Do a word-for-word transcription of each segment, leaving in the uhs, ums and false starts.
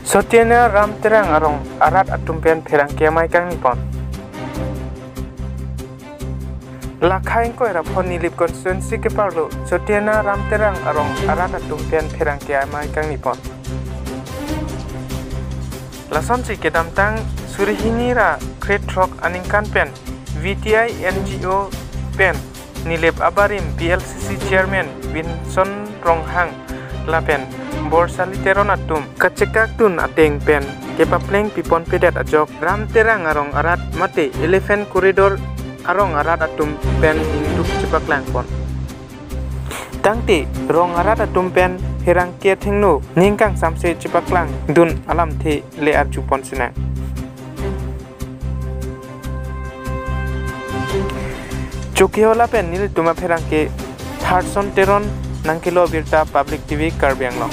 Sotiana Ram Terang arong arat atum pen pherangke amei kangni pon. Lakha ingkoi ra pho Nilip constituency keparlo Sotiana Ram Terang arong arat atum pen pherangke amei kangni pon. Lasonsi kedamtang suri hini ra krethrok aningkan pen V T I N G O pen Nilip abarim P L C C chairman Vinson Ronghang lapen Borsali Teron atum kachekaktun ateng pen kepapleng piponpedet ajok Ram Terang arong arat mate Elephant Corridor arong arat atum pen ingduk chepaklang pon. Tangte rong arat atum pen pherangke thengno ningkang samse chepaklang dun alamthe le arju pon sinang. Chokihola pen nelitum apherangke Tharson Teron nangkelo birta Public T V Karbi Anglong.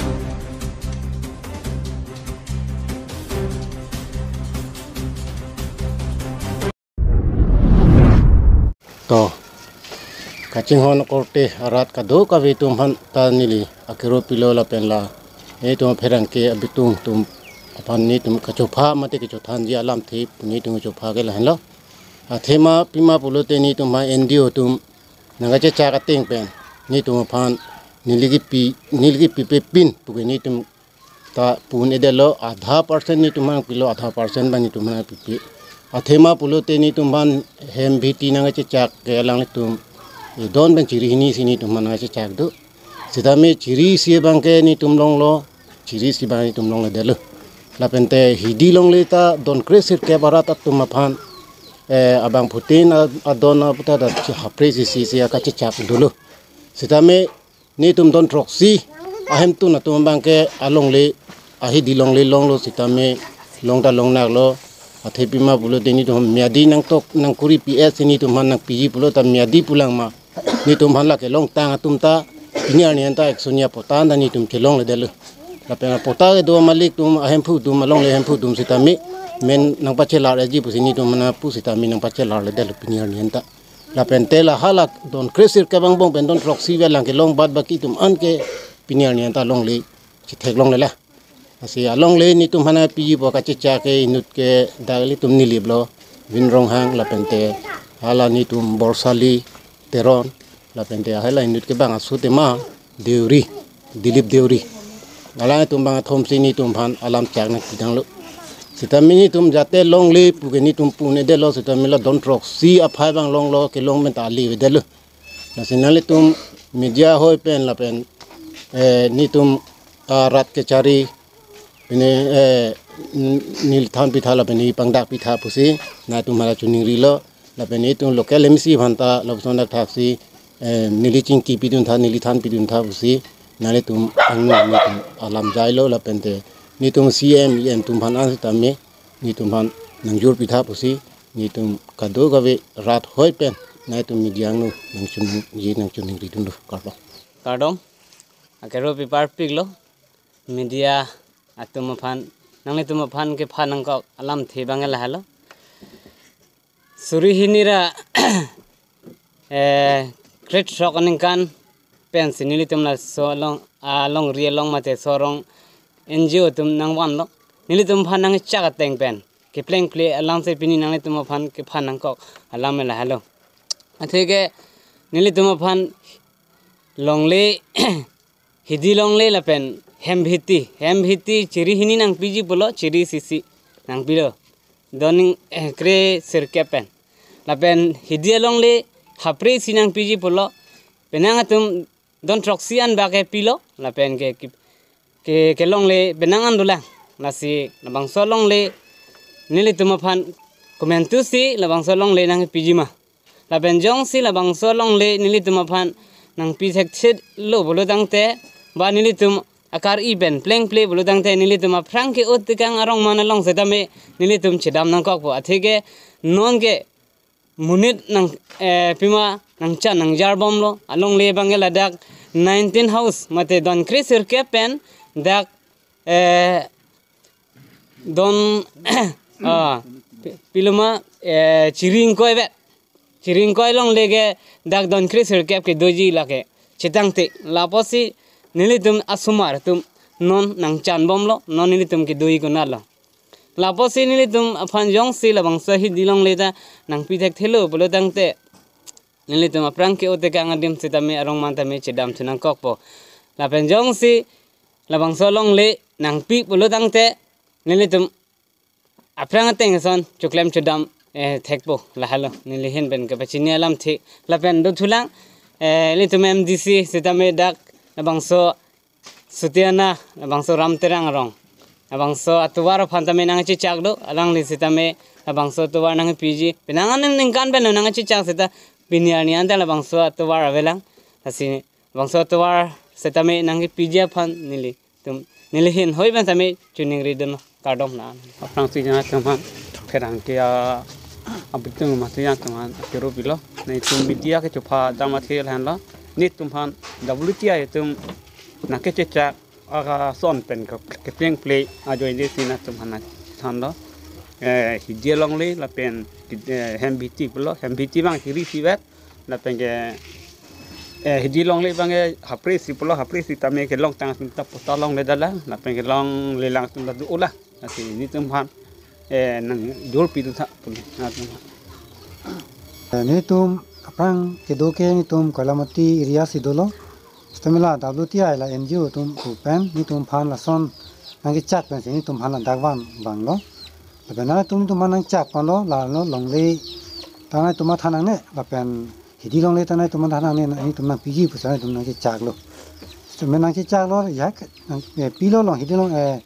To, kachinghon korte arat kadokave atum aphan ta neli akero pilo lapen la netum apherangke abitung atum aphan netum kachopha mate kachothanji alamthe netum kachopha ke lahenlo. Athema pima pulote netum aphan N D O atum nangkachechak ateng pen netum aphan neli kipi, neli kipi pepin puke netum ta pu-un-edetlo, adha percent netum aphan pilo, adha percent abang netum aphan pipe. Athema pulote netum aphan hem bhiti nangkachechak ke alanglitum edon pen chiri hini si netum aphan nangkachechak do. Sitame chiri isi abang ke netum longlo, chiri isi abang netum longledetlo. Lapente hidi longle ta don kre sirkep arat atum aphan, eh, abangphutin a-, adon aputa ta chi hapre isi si akachechak dolo. Sitame netum don throksi ahemtun atum abang ke alongle, ahidi longle longlo sitame long ta longnaklo. Athe pima pulote netum miyadi nangtok nangkuri P S netum aphan nangpiji pulo ta miyadi pulang ma. Netum aphan lake longtang atum ta pini arni anta action ya pota anta netum chelongledetlo. Lapen pota kedo malik atum ahemphu atum alongle hemphu atum sitame men nangpachelarji pusi netum aphan pu sitame nangpachelarledetlo pini arni anta. Lapente la hala don kre sirkep angbong pen don throksi velang kelong bad baki atum an ke pini arni anta longle chetheklonglela. Lasi alongle netum aphan piji pu kachechak ke inut ke dak ilitum Nilip lo, Vin Ronghang lapente hala netum Borsali Teron lapente hala inut kebang aso tema Deuri, Dilip Deuri. Alangtum abang athom si netum aphan alam chak nangpidanglo. Sitame netum jate longle puke netum pu-un-edetlo sitame la don throksi aphai abang longlo kelong pen ta alivedetlo. Lasi nanglitum media ahoi pen lapen, eh, netum, ah, rat kechari pine, eh, n-, neli than pitha lapen neli pangdak pitha pusi nangtum aphan chiningrilo. Lapen netum local M C aphan ta lapuson dak thaksi, eh, neli chingki piduntha, neli than piduntha pusi nanglitum angno netum alam jailo lapente netum C M, E M atum aphan an sitame netum aphan nangjur pitha pusi netum kadokave rat ahoi pen nangtum media angno nangchuningri nangchuningridunlo, kardom. Kardom. Akero piparpiklo media atum aphan, nanglitum aphan kephan nangkok alamthe abang lahelo. Suri hini ra, eh, krethrok aningkan pensi nelitum laso along, alongri along mate so arong N G O atum nangvanlo. Nelitum aphan nangchak ateng pen keplengple alamsi pini nanglitum aphan kephan nangkok alam lahelo. Atheke nelitum aphan longle, hidi longle lapen hem bhiti, hem bhiti chiri hini nangpiji pulo, chiri isi si nangpilo. Don, eh, kre sirkep pen. Lapen hidi alongle hapre isi nangpiji pulo. Penang atum don throksi an bak ke pilo, lapen ke, ke, ke, kelongle penang an dolang. Lasi labangso alongle nelitum aphan komantusi labangso alongle nangpiji ma. Lapen jongsi labangso alongle nelitum aphan nangpi thekthelo pulo tangte, ba nelitum akar-i pen plengple pulo tangte nelitum aphrang ke-ot tekang arong man along setame nelitum chedam nangkokpo. Atheke non ke monit nang, eh, pima nangchan nangjarbomlo, alongle abang ke ladak nineteen house mate don kre sirkep pen dak, eh, don, ah, pi-, piloma, eh, chiri ingkoi vet. Chiri ingkoi alongle ke dak don kre sirkep kedoji lake chetangte. Lapusi nelitum asomar atum non nangchanbomlo, non nelitum kedo-i konatlo. Lapusi nelitum aphan jongsi labangso ahidi longle ta nangpi thekthelo pulo tangte, nelitum aphrang ke-o tekang adim sitame arong man tame chedamthu nangkokpo. Lapen jongsi labangso longle nangpi pulo tangte, nelitum aphrang ateng ason choklem chodam, eh, thekpo, lahelo neli ahin pen kepachini alamthe. Lapen dothulang, eh, nelitum M D C sitame dak labangso Sutiana, labangso Ram Terang arong, labangso atovar aphan tame nangchechak do, alangli sitame labangso atovar nangpiji, penang aningkan pen nangchechak seta pini arni anta labangso atovar avelang. Lasi labangso atovar sitame nangpiji aphan nelitum, neli ahin hoi pen tame choningri dunlo, kardom na. Aphrangsi nangtum aphan pherangke a, abitung masi nangtum aphan choro pilo. Netum media kechopha dam athe lahenlo. Netum aphan W T I atum nangkechechak ason pen ke, kepleng ple ajoine si nangtum aphan nangthanlo. Eh, hidi longle lapen, eh, hem bhiti pulo, hem bhiti abang chiri isivet. Lapen ke, eh, hidi longle abang ke hapre isi pulo, hapre isi tame kelong tang atum ta pota longle dala, lapen kelongle lang atum ta do-ola. Lasi netum aphan, eh, nangjor pidun tha pulo, nangtum aphan. Eh, netum aphrang kedo ke netum Koilamati area si dolo. Sitame la W T I la N G O atum pu pen netum aphan lason nangkechak pensi netum aphan ladak van vanglo. Lapen nangtum netum aphan nangchak ponlo, lalo longle ta nangtum matha nangne, lapen hidi longle ta nangtum matha nangne, netum nangpiji pusi netum nangkechaklo. Sitame nangkechaklo, ya, nang, eh, pilo long, hidi long, eh,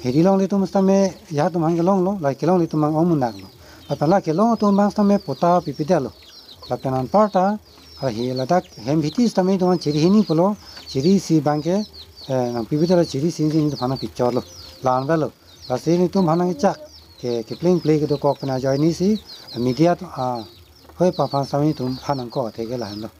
hidi longle atum sitame ya atum aphan kelonglo, la kelongle atum abang ong munak lo. Lapen la kelong atum abang sitame pota pipedetlo. Lapen anparta, la hi ladak hem bhiti sitame atum chiri hini pulo, chiri isi abang ke, eh, nangpipedetlo, chiri isi netum aphan nangpichotlo. La-an avelo. Lasi netum aphan nangchak ke, kepleng ple kedokok pen ajoine si, media atum, ah, hoi pa aphan sitame netum aphan nangkok athe ke lahenlo.